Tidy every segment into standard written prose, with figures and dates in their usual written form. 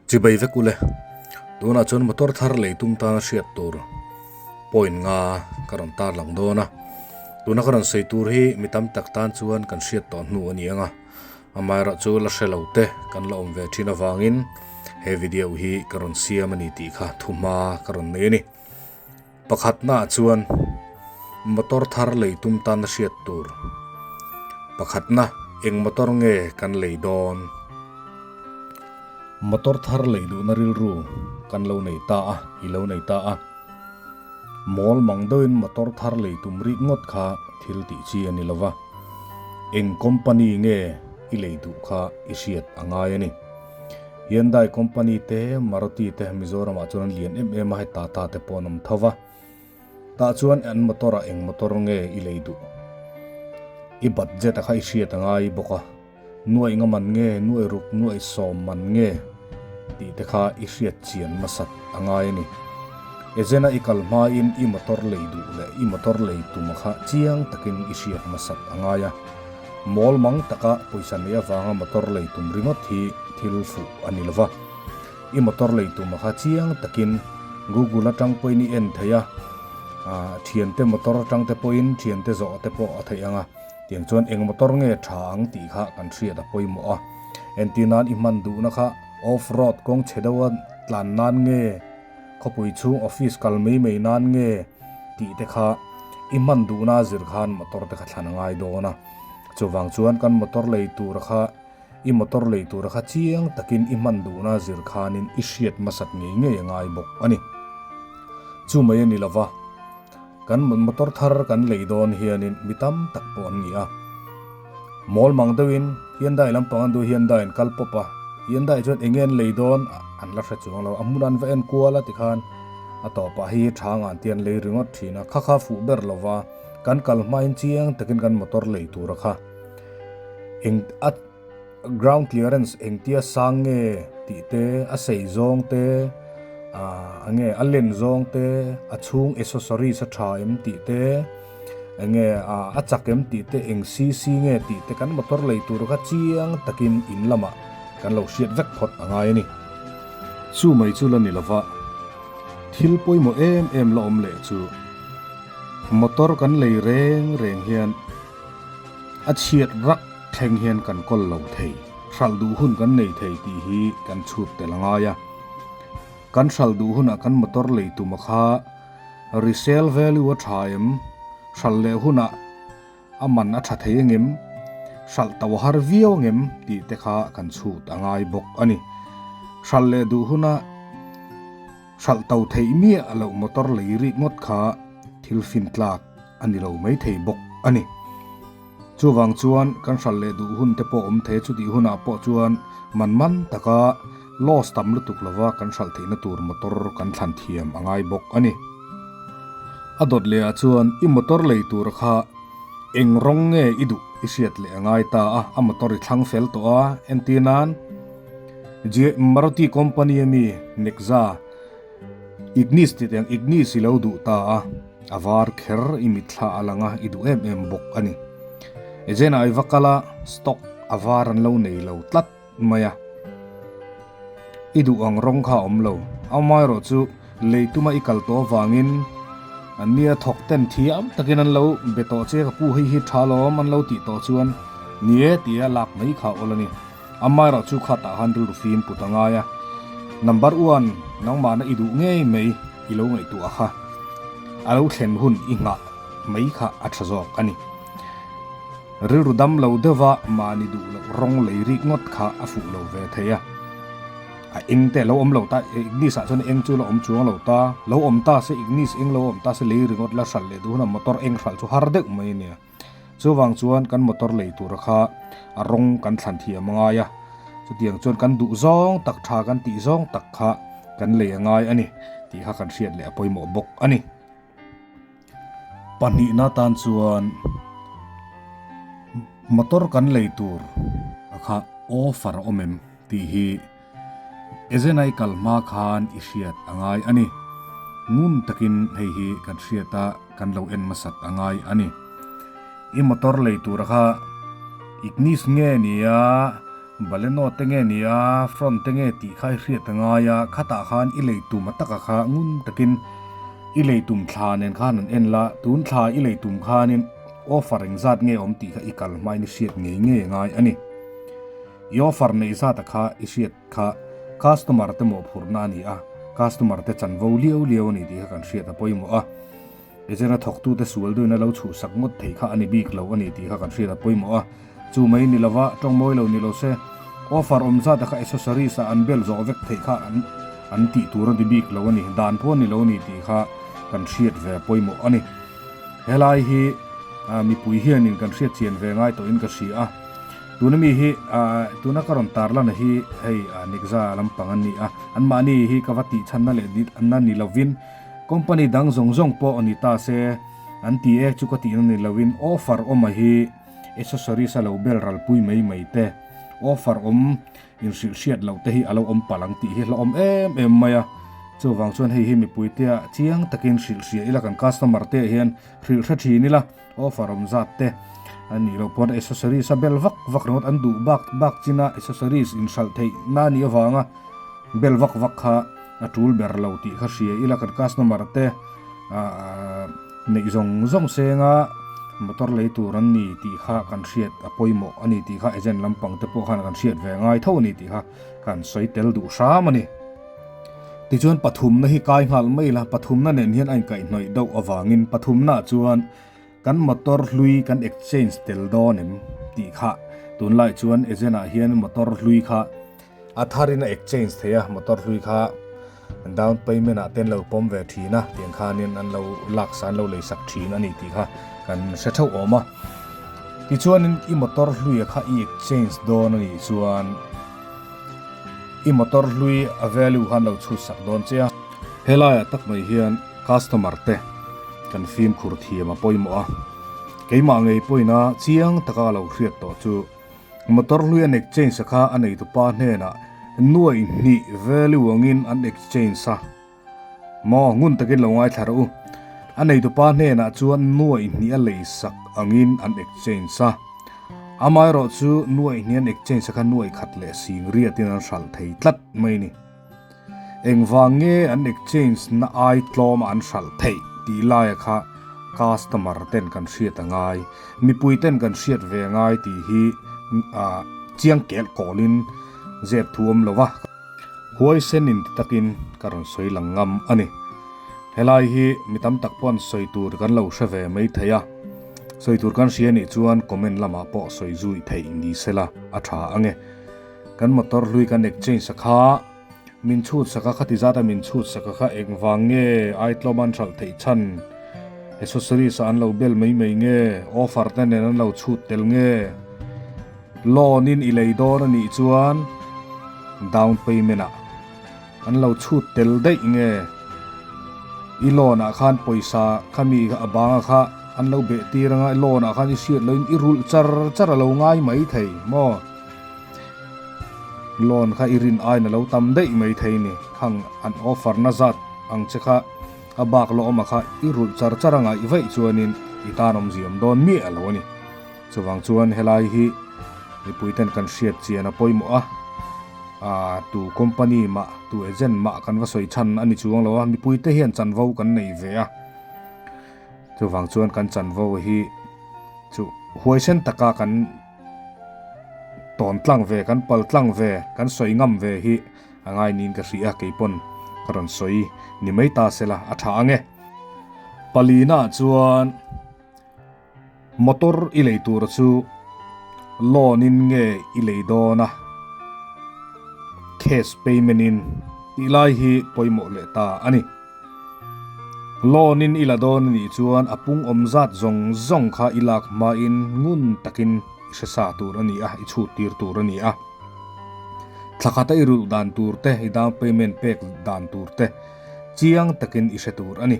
Chibai vek ule, tunah chuan motor thar lei tum tana hriat tur point nga ka rawn tar lang dawn a. Tuna ka rawn sawi tur hi mi tam tak tan chuan kan hriat tawh hnu a ni ang a, amaherawh chu la hre lo te kan la awm ve thin avangin he video hi ka rawn siam a ni tih kha thuhma ka rawn nei a ni. Pakhatnaah chuan motor thar lei tum tana hriat tur. Pakhatna, eng motor nge kan lei dawn? Motor thar lei duhna rilru kan lo nei ta a, i lo nei ta a. Mawl mang deuhin motor thar lei tum rik ngawt kha thil tih chi a ni lo va. Eng company nge i lei duh kha i hriat a ngai a ni. Hyundai company te, Maruti te Mizoramah chuan an lian em em a, hei Tata te pawh an awm tho va. Tah chuan an motor ah eng motor nge i lei duh? I budget a kha i hriat a ngai bawk a, nuaih nga man nge, nuaih ruk, nuaih sawm man nge tih te kha i hriat chian hmasat a ngai a ni. Agent a i kal hmain i motor lei duh leh i motor lei tum a kha chiang takin i hriat hmasat a ngai a. Mawl mang taka pawisa neih avanga motor lei tum ringawt hi thil fuh a ni lova. I motor lei tum a kha chiang takin Google atang pawhin i en thei a, thiante motor atang te pawhin thiante zawh te pawh a theih ang a. Tiang chuan eng motor nge tha ang tih kha kan hriat a pawimawh a. Entir nan i hman duhna kha off road kawng chhe deuha tlan nan nge, Khawpui chhung office kal mai mai nan nge tih te kha i hman duhna zir khan motor te kha thlan a ngai dawn a. Chuvang chuan kan motor lei tur kha i motor lei tur kha chiang takin i hman duhna zir khanin i hriat hmasat ngei ngei a ngai bawk a ni. Chu mai a ni lova, kan motor thar kan lei dawn hianin mi tam tak pawh an ni a. Mawl mang deuhin Hyundai lampang an duh Hyundai an kal pawp a, Hyundai chuan enge an lei dawn an la hre chuang lo, a hmun an va en kual a tikhan a tawpah hi tha ngan te an lei ringawt thin a, kha kha fuh ber lova kan kal hmain chiang takin kan motor lei tur a kha eng a ground clearance engtia sang nge tih te a sei zawng te ah enge a len zawng te a chhung accessories a tha em tih te. Enge a chak em tih te, eng cc nge tih te kan motor lei tur kha chiang takin in lamah kan lo hriat vek phawt a ngai a ni. Chu mai chu la ni lova, thil pawimawh em em la awm leh chu motor kan lei reng reng hian a chhiat rak thleng hian kan kawl lo thei, hralh duh hun kan nei thei tih hi kan chhut tel a ngai a. Kan hralh duh hunah kan motor lei tuma kha Resale value a tha em? Hralh leh hunah a man a tha thei angem? Hralh to a har viau angem? Tih te kha kan chhut a ngai bawk a ni. Hralh leh duh huna hralh to theih miah loh motor lei rik ngawt kha thil fin tlak a ni lo mai thei bawk a ni. Chuvang chuan kan hralh leh duh hun te pawh awm thei a, chutih hunah pawh chuan man man taka loss tam lutuk lova kan hralh theihna tur motor kan thlan thiam a ngai bawk a ni. A dawt leh ah chuan i motor lei tur kha eng rawng nge i duh i hriat leh a ngai ta a, a motor i thlang fel tawh a, entir nan Maruti company ami Nexa Ignis tih te ang Ignis i lo duh ta a, a var kher i mitthla a lang a, i duh em em bawk a ni. Agent ah i va kal a, stock a var an lo nei lo tlat mai a, i duh ang rawng kha a awm lo. Amaherawh chu lei tuma i kal tawh avangin an nia thawk ten thiam takin an lo be tawh che ka pu hei hi tha lawm an lo tih tawh chuan ni e tia lak mai kha a awl a ni. Amaherawh chu khatah khan rilru fim put a ngai a, number one nangmahna i duh ngei mai i lo ngaihtuah kha a lo thlen hun i nghah mai kha a tha zawk a ni. Rilru dam lo deuha mahni duh loh rawng lei rik ngawt kha a fuh lo ve thei a, a eng te a lo awm lo ta, Ignis ah chuan eng chu la awm chuang lo ta, lo awm ta se Ignis eng lo awm ta se lei ringawt la hralh leh duh hunah motor eng hralh chu har deuh mai a nia. Chuvang chuan kan motor lei tura kha a rawng kan thlan thiam a ngai a, chutiang chuan kan duh zawng tak tha kan tih zawng tak kha kan lei a ngai a ni tih kha kan hriat leh a pawimawh bawk a ni. Pahnihna tan chuan motor kan lei tur a kha offer a awm em tih hi Agent a i kal hma khan i hriat a ngai a ni. Ngun takin hei hi kan hriat a, kan lo en hmasat a ngai a ni. I motor lei tura kha Ignis nge nia Baleno te nge nia front te nge tih kha i hriat a ngai a, khatah khan i lei tum a taka kha ngun takin i lei tum thla nen khan an en la, tun thla i lei tum khanin offer engzat nge awm tih kha i kal hmain i hriat ngei ngei a ngai a ni. I offer neih zata kha i hriat kha customer te mawhphurhna a ni a, customer te chanvo liau liau a ni tih kha kan hriat a pawimawh a. Agent a thawktute sual deuhin a lo chhuhsak ngawt theih kha a ni bik lo a ni tih kha kan hriat a pawimawh a. Chu mai ni lova tawng mawi lo ni lo se, offer awm zata kha accessories ah an bel zawh vek theih kha an an tih tur a ni bik lo a ni, dan pawh a ni lo a ni tih kha kan hriat ve a pawimawh a ni. Helai hi mipui hianin kan hriat chian ve ngai tawhin ka hria a. Tuna mi hi tuna ka rawn tarlan hi hei Nexa lampang an ni a, anmahni hi ka va tih chhanna leh na ni lovin company dang zawng zawng pawh a ni ta se an ti e chu ka tihna ni lovin offer awma hi accessories a lo bel ralpui mai mai te offer awm inhrilh hriat loh te hi a lo awm palh ang tih hi a hlauhawm em em mai a, chuvang chuan hei hi mipuite ah chiang takin hrilh hria ila kan customer te ah hian hrilh hre thin ila. Offer awm zat te a nih loh pawn accessories a bel vak vak ringawt an duh bak bak china accessories inhralh theih na nih avanga bel vak vak kha a tul ber lo tih kha hria ila kan customer te ahh neih zawng zawng senga motor lei tur an ni tih kha kan hriat a pawimawh a ni tih kha agent lampang te pawh khan kan hriat ve ngai tho a ni tih kha kan sawi tel duh hram a ni. Tichuan pathumna hi kai nghal mai ila, pathumna nen hian a inkaihhnawih deuh avangin pathumnaah chuan kan motor hlui kan exchange tel dawn em tih kha tunlai chuan agent ah hian motor hlui kha a tharin a exchange thei a, motor hlui kha down payment ah te an lo pawm ve thin a tiang khanin an lo laksa an lo leisak thin a ni tih kha kan hre theuh awm a. Tichuanin i motor hluia kha i exchange dawn a nih chuan. I motor hlui a value khan lo chhut sak dawn che a. Helaiah tak mai hian customer te kan fimkhur thiam a pawimawh a, keimah ngei pawhin a chiang taka lo hriat tawh chu motor hlui an exchange a kha a neitupa hnenah nuaih hnih value angin an exchange a maw ngun takin lo ngaithla rawh u. A neitupa hnenah chuan nuaih hnih a lei sak angin an exchange a. Amaherawh chu nuaih hnih an exchange a kha nuaih khat leh sing riatin an hralh thei tlat mai ni. Engvang nge an exchange na ai tlawm a an hralh theih tih laia kha customer ten kan hriat a ngai, mipui ten kan hriat ve a ngai tih hi chiang kelh kawlin zep thu awm lo va. Huaisen in ti takin ka rawn sawi lang ngam a ni. Helai hi mi tam tak pawh an sawi tur kan lo hre ve mai thei a, sawi tur kan hria nih chuan comment lamah pawh sawi zui theih ni sela a tha ang e. Kan motor hlui kan exchange sa kha min chhut sak a, khati zata min chhut sak a kha engvang nge aitlawm an hralh theih chhan, accessories ah an lo bel mai mai nge, offer te nen an lo chhut tel nge, loan in i lei dawn a nih chuan down payment ah an lo chhut tel daih nge i loan ah khan pawisa kha mi kha a bang a kha an lo beh tir anga loan ah khan i hriat loh in i rulh char char a lo ngai mai thei maw loan kha i rin aiin a lo tam daih mai thei ni khang an offer na zat ang che kha a bak lawh awm a kha i rulh char char anga i vaih chuanin i tan awmzia awm dawn miah lo a ni. Chuvang chuan helai hi mipuiten kan hriat chian a pawimawh a, aah tu company mah tu agent mah kan va sawi chhan a ni chuang lo a, mipuite hian chanvo kan nei ve a, chuvang chuan kan chanvo hi chu huaisen taka kan tawn tlang ve kan pal tlang ve kan sawi ngam ve hi a ngai niin ka hria a, keipawn ka rawn sawi ni mai ta sela a tha ang e. Palina chuan. Motor i lei tur chu loan in nge i lei dawn a, cash payment in tih lai hi pawimawh leh ta a ni. Loan in i la dawn a nih chuan a pung awm zat zawng zawng kha i lak hmain ngun takin i hre sa tur a ni a, i chhut tir tur a ni a. Thla khata i rulh dan tur te, i down payment pek dan tur te chiang takin i hre tur a ni.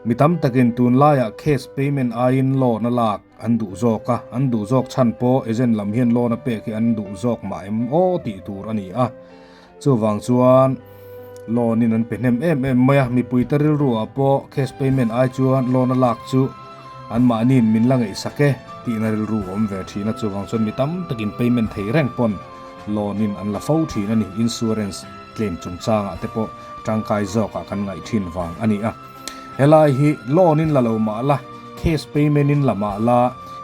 Mi tam takin tunlaiah cash payment aiin loan a lak an duh zawk a, an duh zawk chhan pawh agent lam hian loan a pek hi an duh zawk mah em aw tih tur a ni a. Chuvang chuan loan in an pe hnem em em mai a, mipuite rilruah pawh cash payment ai chuan loan a lak chu anmahniin min la ngaihsak e tihna rilru a awm ve thin a, chuvang chuan mi tam takin payment thei reng pawn. Loan in an la fo thin a ni. Insurance claim chungchangah te pawh tangkai zawkah kan ngaih thin vang a ni a. Helai hi loan in la lo mah la, cash payment in la mah la,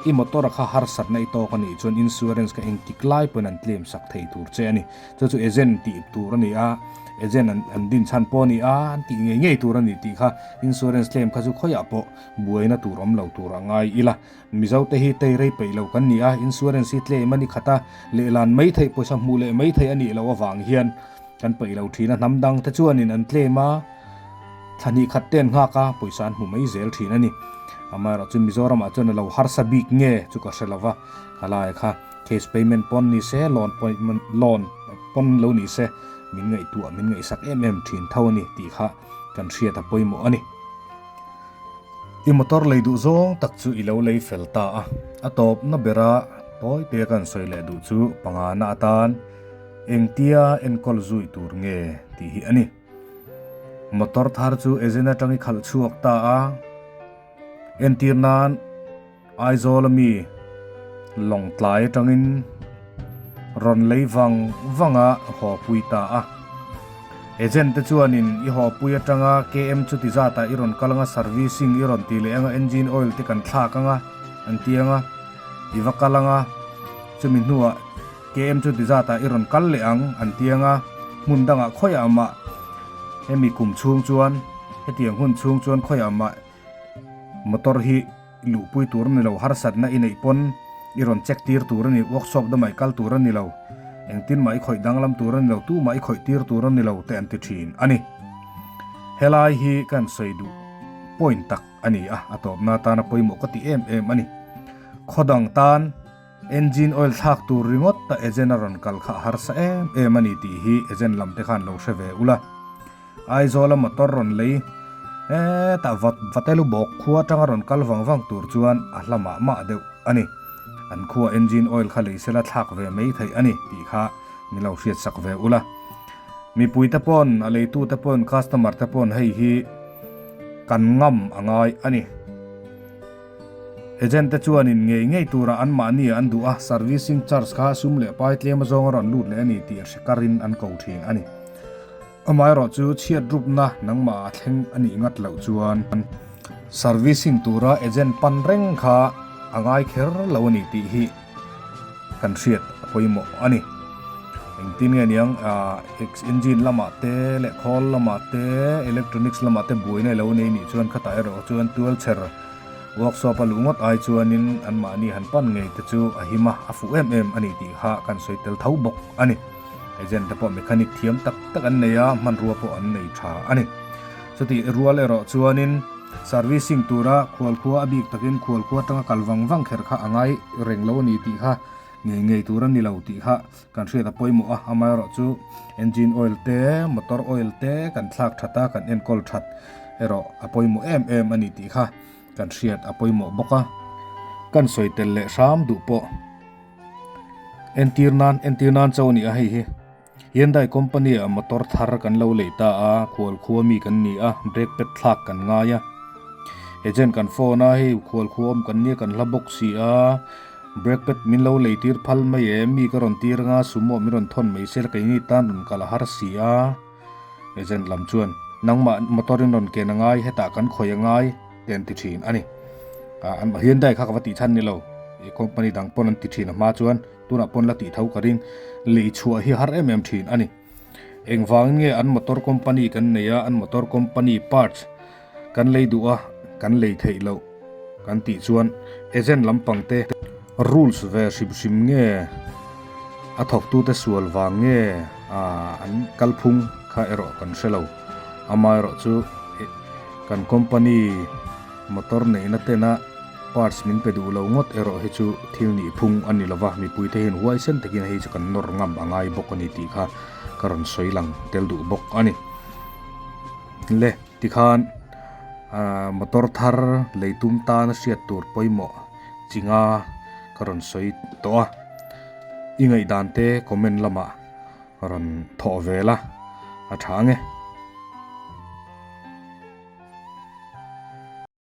i motor a kha harsatna i tawk a nih chuan insurance kha engtik lai pawhin an claim sak thei tur che a ni. Chu chu agent tih tur a ni a, agent an an din chhan pawh a ni a, an tih ngei ngei tur a ni tih kha insurance claim kha chu khawiah pawh buaina tur awm lo tur a ngai ila. Mizo te hi tei rei peih lo kan ni a, insurance hi claim a ni khat a, lehlan mai theih pawisa hmuh leh mai theih a nih loh avang hian kan peih lo thin a, hnam dang te chuanin an claim a, thla hnih khat te an nghak a, pawisa an hmu mai zel thin a ni. Amaherawh chu Mizoramah chuan a lo harsa bik nge chu ka hre lo va, khalai kha cash payment pawn ni se, loan loan pawn lo ni se min ngaihtuah min ngaihsak em em thin tho a ni tih kha kan hriat a pawimawh a ni. I motor lei duh zawng tak chu i lo lei fel ta a, a tawpna bera tawi te kan sawi leh duh chu pangana atan engtia enkawl zui tur nge tih hi a ni. Motor thar chu agent atang i khalh chhuak ta a, entir nan Aizawl ami Lawngtlai atangin rawn lei vang vang a haw pui ta a. Agent te chuanin i haw pui atanga KM chuti zatah i rawn kal anga servicing i rawn ti leh anga engine oil te kan thlak anga an ti anga i va kal anga chumi hnuah KM chuti zatah i rawn kal leh ang an ti anga hmun dangah khawiah mah hemi kum chhung chuan hetiang hun chhung chuan khawiah mah motor hi luhpui tur a ni lo, harsatna i neih pawn i rawn check tir tur a ni, workshop dama i kal tur a ni lo, engtin mah i khawih danglam tur a ni lo, tumah i khawih tir tur a ni lo te an ti thin a ni. Helai hi kan sawi duh point tak a ni a, a tawpna atana pawimawh ka ti em em a ni. Khaw dang tan engine oil thlak tur ringawt ta agent a rawn kal kha a harsa em em a ni tih hi agent lam te khan lo hre ve ula. Aizawla motor rawn lei hetah vat vatelu bawk khua atanga rawn kal vang vang tur chuan a hla mah mah deuh a ni. An khua engine oil kha lei sela thlak ve mai theih a ni tih kha min lo hriat sak ve ula. Mipui te pawn, a leitu te pawn, customer te pawn hei hi kan ngam a ngai a ni. Agent te chuanin ngei ngei tura anmahni an duh a, servicing charge kha sum leh pai tlem azawng a rawn lut leh a ni tih hre karin an ko thin a ni. Amaherawh chu chhiat rupna nangmah a thleng a nih ngat loh chuan servicing tura agent pan reng kha a ngai kher lo a ni tih hi kan hriat a pawimawh a ni. Engtin nge niang engine lamah te leh khawl lamah te electronics lamah te buaina i lo nei nih chuan khatah erawh chuan tualchher workshop a luh ngawt ai chuanin anmahni han pan ngei te chu a him a, a fuh em em a ni tih kha kan sawi tel tho bawk a ni. Agent te pawh mechanic thiam tak tak an nei a, hmanrua pawh an nei tha a ni. Chutih rual erawh chuanin servicing tura khualkhua a bik takin khualkhua atanga kal vang vang kher kha a ngai reng lo a ni tih kha ngei ngei tur a ni lo tih kha kan hriat a pawimawh a. Amaherawh chu engine oil te, motor oil te kan thlak that a, kan enkawl that erawh a pawimawh em em a ni tih kha kan hriat a pawimawh bawk a. Kan sawi tel leh hram duh pawh. Entir nan entir nan cho a ni a hei hi Hyundai company ah motor thar kan lo lei ta a khual khua mi kan ni a brake pad thlak kan ngai a agent kan phone a hei khual khua awm kan nia kan hla bawk si a brake pad min lo lei tir phal mai em mi ka rawn tir anga sumo min rawn thawn mai se la keini tan rawn kal a har si a. Agent lam chuan, Nangmah motor in rawn ken a ngai, hetah kan khawih a ngai, te an ti thin a ni. An Hyundai kha ka va tih chhan ni lo, i company dang pawn an ti thin a hma chuan tunah pawn la tih tho ka ring, lei chhuah hi har em em thin a ni. Engvangin nge an motor company kan nei a, an motor company parts kan lei duh a, kan lei theih loh kan tih chuan agent lampang te rules ve hrim hrim nge a thawktute sual vang nge an kalphung kha erawh kan hre lo. Amaherawh chu kan company motor neihna tena parts min pe duh lo ngawt erawh hi chu thil nih phung a ni lova, mipuite hian huaisen takin hei chu kan nawr ngam a ngai bawk a ni tih kha ka rawn sawi lang tel duh bawk a ni. Le tikhan motor thar lei tum tana hriat tur pawimawh chi nga ka rawn sawi tawh a, i ngaihdan te comment lamah rawn thawh ve la a tha ang e.